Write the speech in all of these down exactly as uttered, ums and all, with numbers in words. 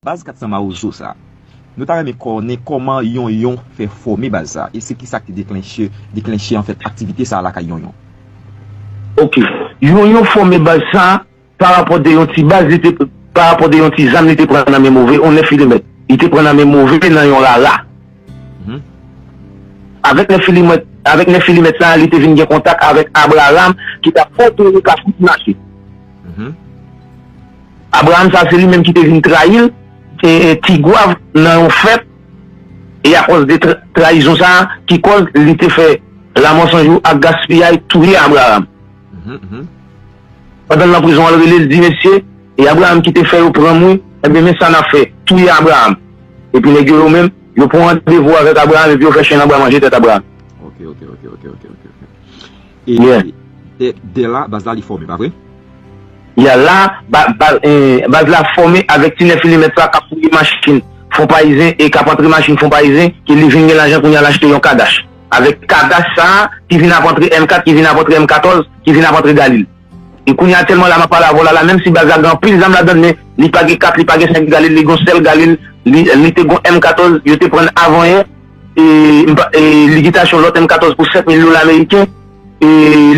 Baz kat san Mawozo sa, nou ta renmen konnen kòman Yonyon fè fòme baz sa, e se kisa ki deklanche, deklanche anfèt aktivite sa lakay Yonyon. Ok. Yonyon fòme baz sa, pa rapò de yon ti baz, li te, pa rapò de yon ti zam li te pran nan men move, yon nèf milimèt. Li te pran nan men move nan yon rara. Avèk nèf milimèt, avèk nèf milimèt sa, li te vin gen kontak avèk Abraham ki t ap montre li ka fout mache. Abraham sa se li menm ki te vin trayi l, e, e, Ti Gwav nan yon fèt, e akòz de tra, trayizon sa ki kòz li te fè Lanmò San Jou ak Gaspiyay touye Abraham. Pandan l nan prizon an, l rele l di, mesye, e Abraham ki te fè yo pran m wi, enben men sa n ap fè, touye Abraham. Epi nèg yo yo menm, yo pran randevou avèk Abraham epi yo fè chen nan bwa manje tèt Abraham. Ok, ok, ok, ok, ok, ok. E Yeah. de, de la, baz la li fòme, pa vre? Ya la, ba, ba, eh, baz la fòme avèk ti nèf milimèt sa k ap fouye machin Fon Payizen e k ap antre machin Fon Payizen, ke li vin gen lajan kounye a l achte yon Kadash. Avèk Kadash sa a, ki vin ap antre M kat, ki vin ap antre M katòz, ki vin ap antre Galil. E kounye a tèlman la m ap pale avè w la, la, menm si baz la gen anpil zam ladan l, men li pa gen kat, li pa gen senk Galil, li gen yon sèl Galil, li, li te gen M katòz, yo te pran avanyè, e, m pa- e li gen te achte yon lòt M katòz pou sèt mil dola ameriken, e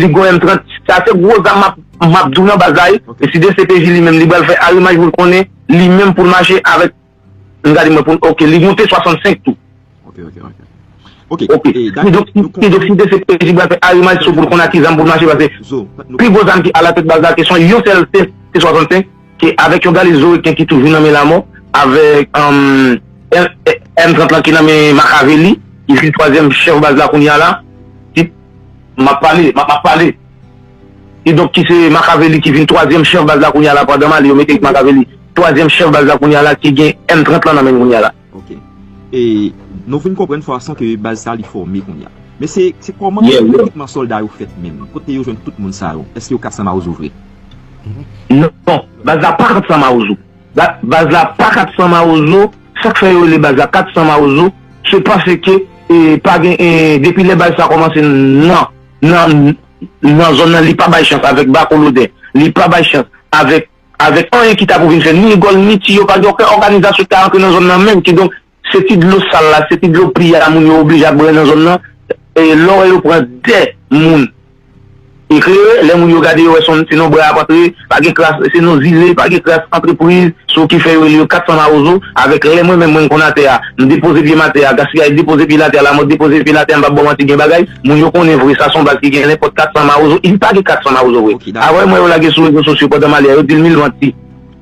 li gen yon M trant, sa se gwo zam m ap, m ap di w nan baz la, wi. Ok. E si D C P J li menm, li pral fè arimaj pou l konnen, li menm pou l mache avèk, m gade mwen pou, ok, li monte swasannsenk tou. Ok, ok, ok. Ok, Ok. e, Kidonk, dakò, nou kon- kidonk, si D C P J pral fè arimaj sou pou l konn ak ki zam pou l mache, paske Zo, nou pi gwo zam ki alatèt baz la, ke se yon sèl T, T swasannsenk, ke avèk yon Galil Zoriken ki toujou nan men Lanmò, avèk, um, M, M trant lan ki nan men Makaveli, ki vin twazyèm chèf baz la kounye a la, ki, m ap pale, m ap, m ap pale. Kidonk, ki se Makaveli ki vin twazyèm chèf baz la kounye a la, pandan m ale, yo mete Makaveli twazyèm chèf baz la kounye a la, ki gen M trant lan nan men l kounye a la. Ok. E nou vin konprann fason ke baz sa li fòme kounye a. Men se, se kòman Yeah, yeah. rekritman sòlda yo fèt menm? Kote yo jwenn tout moun sa yo? Èske yo kat san Mawozo vre? Non, baz la pa kat san Mawozo. Ba- Baz la pa kat san Mawozo. Sa k fè yo rele baz la kat san Mawozo, se paske, e, pa gen, e, depi lè baz sa kòmanse nan, nan, nan zòn nan, li pa bay chans avèk Bako Lodè. Li pa bay chans avèk, avèk anyen ki ta pou vin fè. Ni gòl, ni ti, yo pa gen okenn òganizasyon ki ka rantre nan zòn nan menm. Kidonk, se ti dlo sal la, se ti dlo pli a moun yo oblije ap bwè nan zòn nan. E lè w wè yo pran de moun eklere, lè moun yo gade yo wè se yon, se yon bra ap antre, pa gen kras, se yon zile, pa gen kras antrepriz, se yo ki fè yo rele yo kat san Mawozo, avèk lè mwen menm mwen konn atè a, m depoze pye m atè a, Gaspiyay depoze pye l atè a, Lamòt depoze pye l atè a, m p ap ba w manti gen bagay, moun yo konnen vre, sa se yon baz ki gen nenpòt kat san Mawozo, li pa gen kat san Mawozo vre. Ok, dakò. Avè m wè yo lage sou rezo sosyo pandan m ale a, yo di l mil manti.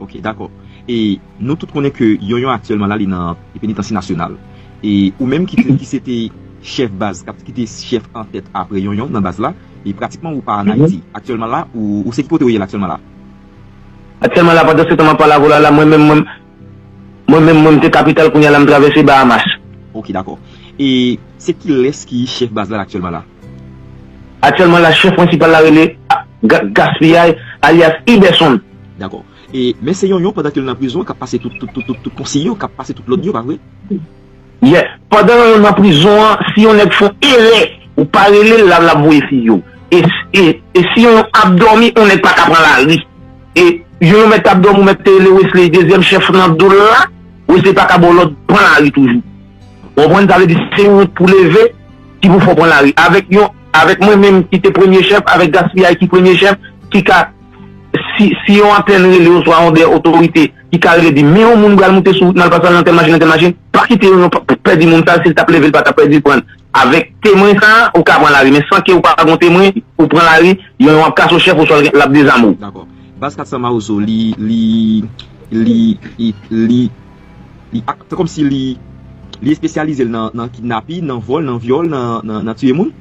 Ok, dakò. E nou tout konnen ke Yonyon aktyèlman la, li nan penitansye nasyonal. E ou menm ki, te- ki se te chèf baz, k ap- ki te chèf antèt apre Yonyon nan baz la, e pratikman ou pa ann Ayiti. Aktyèlman la, ou, ou se ki kote ou ye la aktyèlman la? Aktyèlman la, pandan se tan m ap pale avè w la, la, mwen menm, mwen, mwen menm, mwen, m te kapital, kounye a la, m travèse Bahamas. Ok, dakò. E se kilès ki chèf baz la aktyèlman la? Aktyèlman la, chèf prensipal la rele Ga- Gaspiyay, alyas Iberson. Dakò. E, men se Yonyon pandan ke l nan prizon an k ap pase tout, tout, tout, tout, tout konsiy yo, k ap pase tout lòd yo, pa vre? Yeah. Pandan Yonyon nan prizon an, si yon nèg fè yon erè, ou pa rele l, l ap, l ap voye fiy yo. E, e, e si Yonyon ap dòmi, yon nèg pa ka pran lari. E Yonyon mèt ap dòmi, ou mèt te rele Wesley, dezyèm chèf nan do l la, Wesley pa ka ba w lòd pran lari toujou. Ou konprann? Sa vle di se yon pou leve ki pou fè w pran lari. Avèk yon, avèk mwen menm ki te premye chèf, avèk Gaspiyay ki premye chèf, ki ka, si, si yon antèn rele oswa yon de otorite ki ka rele di, men yon moun pral moute sou wout nan l pase nan tèl machin, nan tèl machin, pa kite yon p- pèdi moun sa, si l t ap leve, l pa t ap pèdi l pran. Avèk temwen sa, ou ka pran lari, men san ke ou pa gon temwen, ou pran lari, yon, yon ap kase w chèf oswa l ap dezame w. Dakò. Baz kat san Mawozo, li, li, li, li, li, li ak- se kòmsi li, li espesyalize l nan, nan kidnapin, nan vòl, nan vyòl, nan, nan, nan tiye moun?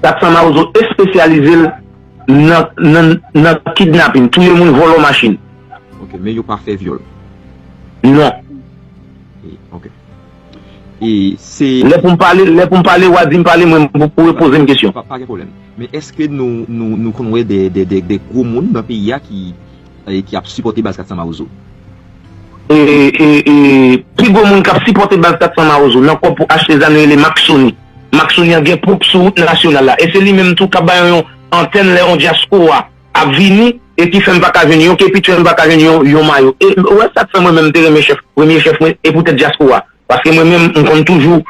Kat san Mawozo espesyalize l nan, nan, nan kidnapin, touye moun, vòlò machin. Ok, men yo pa fè vyòl? Non. E, ok. E se Lè pou m pale, lè pou m pale, w a di m pale, mwen, pou, pou w poze m kesyon. Pa, pa gen pwoblèm. Men èske nou, nou, nou konn wè de, de, de, de gwo moun nan peyi a ki, e, ki ap sipòte baz kat san Mawozo? E, e, e, pi gwo moun k ap sipòte baz kat san Mawozo nan kòb pou achte zam li rele Maksoni. Maksoni an gen pwòp sou wout nasyonal la. E se li menm tou k ap ba yo yon antèn lè yon dyaspora ap vini, e ki fè m pa ka jwenn yon kepi, ki fè m pa ka jwenn yon, yon mayo. E ou wè sa k fè mwen menm m te renmen chèf, premye chèf mwen, e poutèt dyaspora. Paske mwen menm, m konn toujou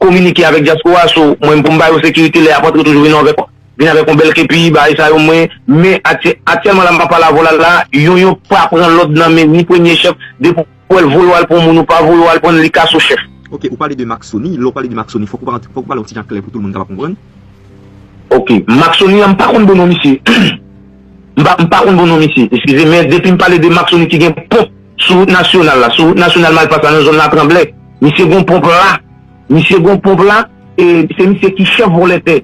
kominike avèk dyaspora, so, mwen, pou m ba yo sekirite, lè y ap antre, toujou vin avèk, vin avèk yon bèl kepi, bagay sa yo, mwen, men aktyè-, aktyèlman, la, m ap pale avè w la, la, yon, yon pa pran lòd nan men ni premye chèf, depi w wè l voye w al pran yon moun, ou pa voye w al pran l, li ka sou chèf. Ok, ou pale de Maksoni, lè w pale de Maksoni, fòk ou pa, fòk ou pale yon ti jan klè pou tout moun kapab konprann. Ok, Maksoni an, m pa konn bon non misye. M pa, m pa konn bon non misye, eskize, men depi m pale de Maksoni ki gen ponp sou wout nasyonal la, sou wout nasyonal Malpas la, nan zòn Latranblè, misye gon ponp la, misye gon ponp la, e se misye ki chèf vòlè tè.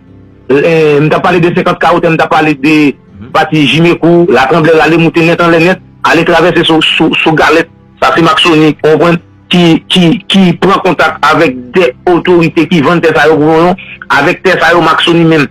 E, m t ap pale de senkant Kawotè, m t ap pale de pati Jimekou, Latranblè, l ale moute nèt anlè nèt, ale travèse sou, sou, sou Galèt, sa se Maksoni, ou konprann, ki, ki, ki pran kontak avèk de otorite ki vann tè sa yo pou nou, avèk tè sa yo, Maksoni menm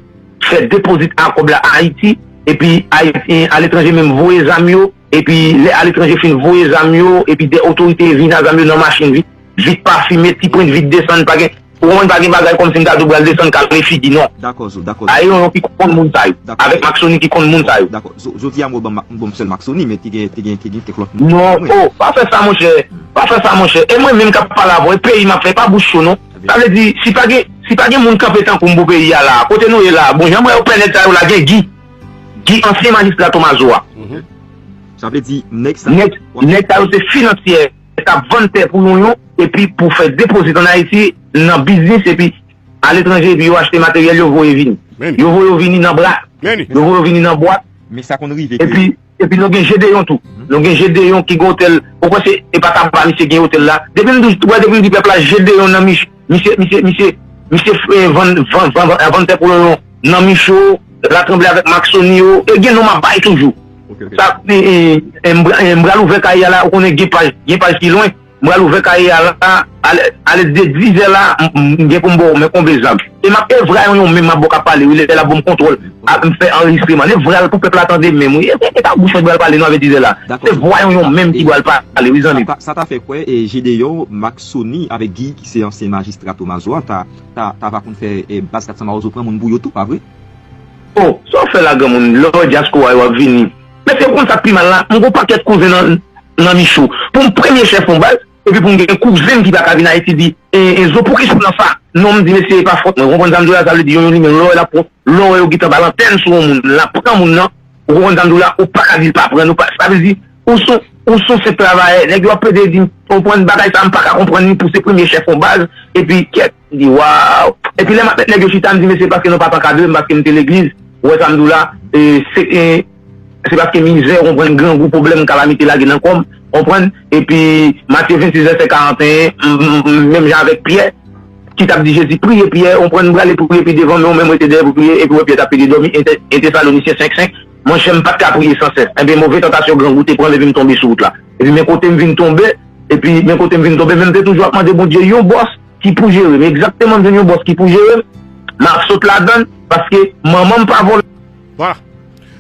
fè depozit a kòb la Ayiti, epi Ayisyen aletranje menm voye zam yo, epi lè aletranje fin voye zam yo, epi de otorite vin a zam yo nan machin vit, vit pafime, ti pwent vit desann, pa gen, ou konprann, pa gen bagay kòmsi m ta di w pral desann kale figi, non. Dakò, Zo, dakò, Zo. Aye yon ki konn moun sa yo, dakò, avèk Zo. Maksoni ki konn moun sa yo. Dakò, Zo, jodi a mwen ban, ban m sèl Maksoni, men te gen, te gen, te gen kèk lòt moun. Non, oh, pa fè sa, monchè. Pa fè sa, monchè. E mwen menm k ap pale avè w, e peyi m ap fè, pa bouch cho, non. Sa vle di, si pa gen, si pa gen moun kanpe tankou m pou peyi a la, kote nou ye la, bon, jan m wè yo pè nèg sa yo la, gen Gi. Gi, ansyen majistra Tomazo a. Mhm. Sa vle di, nèg sa, nèg, nèg sa yo se finansyè, k ap vann tè pou yon yon, epi pou fè depozit ann Ayiti, nan biznis, epi aletranje, epi yo achte materyèl, yo voye vini. Men. Yo voye yo vini nan bra. Men. Yo voye yo vini nan bwat. Men sa konn rive ke epi, epi nou gen Jedeyon tou. Mhm. Nou gen Jedeyon ki gen otèl. Ou kwè se, e pa Taba misye gen otèl la? Depi m di, wè, depi m di pèp la, Jedeyon nan Mich-, misye, misye, misye, misye, eh, vann, vann, vann, vann, vann tè pou yo nan Micho, Latranblè avèk Maksoni yo. E gen non m ap bay toujou. Ok, ok. Sa, eh, eh, eh, m pra-, eh, m pral ouvè kay a la, ou konnen gen paj, gen paj ki lwen. M pral ouvè kay a la, ale, ale de dizè la, m, m, m gen pou m ba w men konbe zam. E m ap, e vra yon, yon menm m ap ba w k ap pale, wi, lè l ap ban m kontwòl, ap m fè anrejistreman. E vra l pou pèp la tande menm, wi. E, e, e pa bouch mwen pral pale non avè dizè la. Dakò. Se vwa yon, yon menm ki pral pale, wi, zanmi. Sa, sa ta fè kwè, e, Jedeyon, Maksoni avèk Gi, ki se ansyen majistra Tomazo a, ta, ta, ta va konn fè, e, baz kat san Mawozo pran moun pou yo tou, pa vre? Oh, sa w fè la, granmoun? Lè w wè dyaspora yo ap vini. Mesye, ou konn sa k pi mal la? M gon pakèt kouzen nan, nan Micho. Pou m premye chèf yon baz, epi pou m gen kouzen m ki pa ka vin Ayiti di, e, e, Zo, poukisa w nan sa? Non, m di, mesye, e pa fòt mwen. Ou konprann sa m di w la? Sa vle di, yon, yon li menm, lè w wè l ap pran, lè w wè yo gentan ba l antèn sou yon moun, l ap pran moun nan, ou konprann sa m di w la? Ou pa ka di l pa pran, ou pa, sa vle di, ou se, ou se yon senp travayè. Nèg yo ap plede di m, ou konprann bagay sa, m pa ka konprann li pou se premye chèf yon baz, epi kèt, m di, waw. Epi lè m ap met nèg yo chita, m di, mesye, paske nou pa t ankadre m, paske m te legliz, ou wè sa m di w la, e, se, e, se paske mizè, ou konprann, grangou, pwoblèm, kalamite lage nan kò m, konprann? Epi, Matye vennsis, vèsè karanteyen, m, m, m, menm jan avèk Pyè, ki t ap di Jezi, "Priye, Pyè, ou konprann, m prale priye pi devan, men ou menm rete dèyè pou priye," epi w wè Pyè t ap pede dòmi, en Te-, en Tesalonisyen senk senk, monchè, m pa t ka priye san sès. Enben, move tantasyon grangou te pran m, epi m tonbe sou wout la. Epi men kote m vin tonbe, epi men kote m vin tonbe, men m te toujou ap mande Bondye yon bòs ki pou jere m. Egzakteman, m jwenn yon bòs ki pou jere m, m ap sot ladan l, paske manman m pa vòlè. Vwala.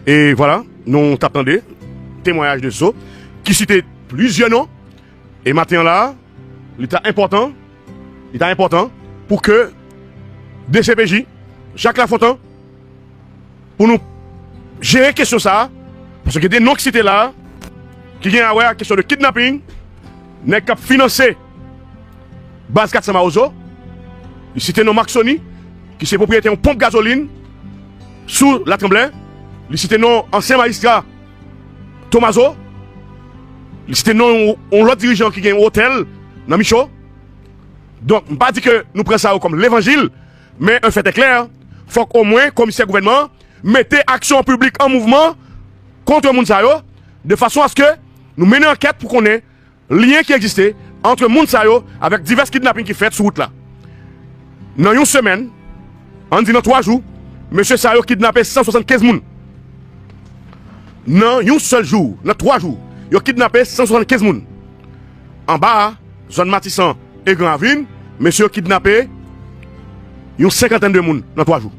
E vwala, nou t ap tande temwayaj de Zo, ki site plizyè non. E maten an la, li ta enpòtan, li ta enpòtan pou ke D C P J, Jacques Lafontant, pou nou jere kesyon sa a, paske gen de non ki site la a, ki gen a wè ak kesyon de kidnaping, nèg k ap finanse baz kat san Mawozo, li site non Maksoni, ki se pwopriyetè yon ponp gazolin sou Latranblè, li site non ansyen majistra Tomazo, li site non yon, yon lòt dirijan ki gen yon otèl nan Micho. Donk, m pa di ke nou pran sa yo kòm levanjil, men un fait est clair, fòk omwen komisè gouvènman an mete aksyon piblik an mouvman kont moun sa yo, de fason aske nou mennen ankèt pou konnen lyen ki egziste ant moun sa yo avèk divès kidnaping ki fèt sou wout la. Nan yon semèn, ann di nan twa jou, mesye sa yo kidnape san swasannkenz moun. Nan yon sèl jou, nan twa jou, yo kidnape san swasannkenz moun. Anba a, zòn Matisan e Gran Ravin, mesye yo kidnape yon senkantèn de moun nan twa jou.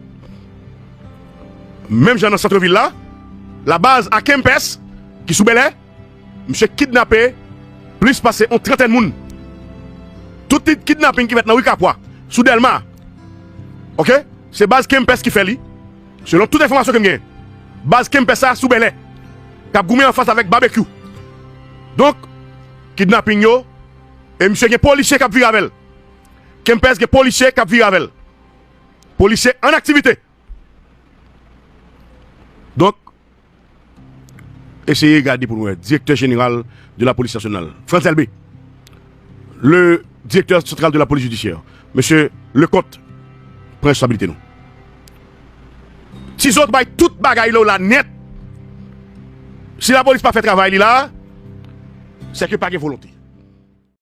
Menm jan nan sant vil la, labaz a Kempès, ki sou Bèlè, misye kidnape plis pase yon trantèn moun. Tout ti kidnaping ki fèt nan ri Kapwa, sou Dèlma, oke, se baz Kempès ki fè li. Selon tout enfòmasyon ke m gen, baz Kempès sa sou Bèlè. k ap goumen anfas avèk Babekyou. Donk, kidnaping yo, e misye gen polisye k ap vire avè l. Kempès gen polisye k ap vire avè l. Polisye an aktivite. Donk, eseye gade pou nou wè. Direktè jeneral de la polis nasyonal, Frantz Elbé. Le direktè santral de la polis jidisyè, mesye Leconte, pran responsabilite nou. Tizot bay tout bagay la nèt. Si lapolis pa fè travay li la, se ke pa gen volonte.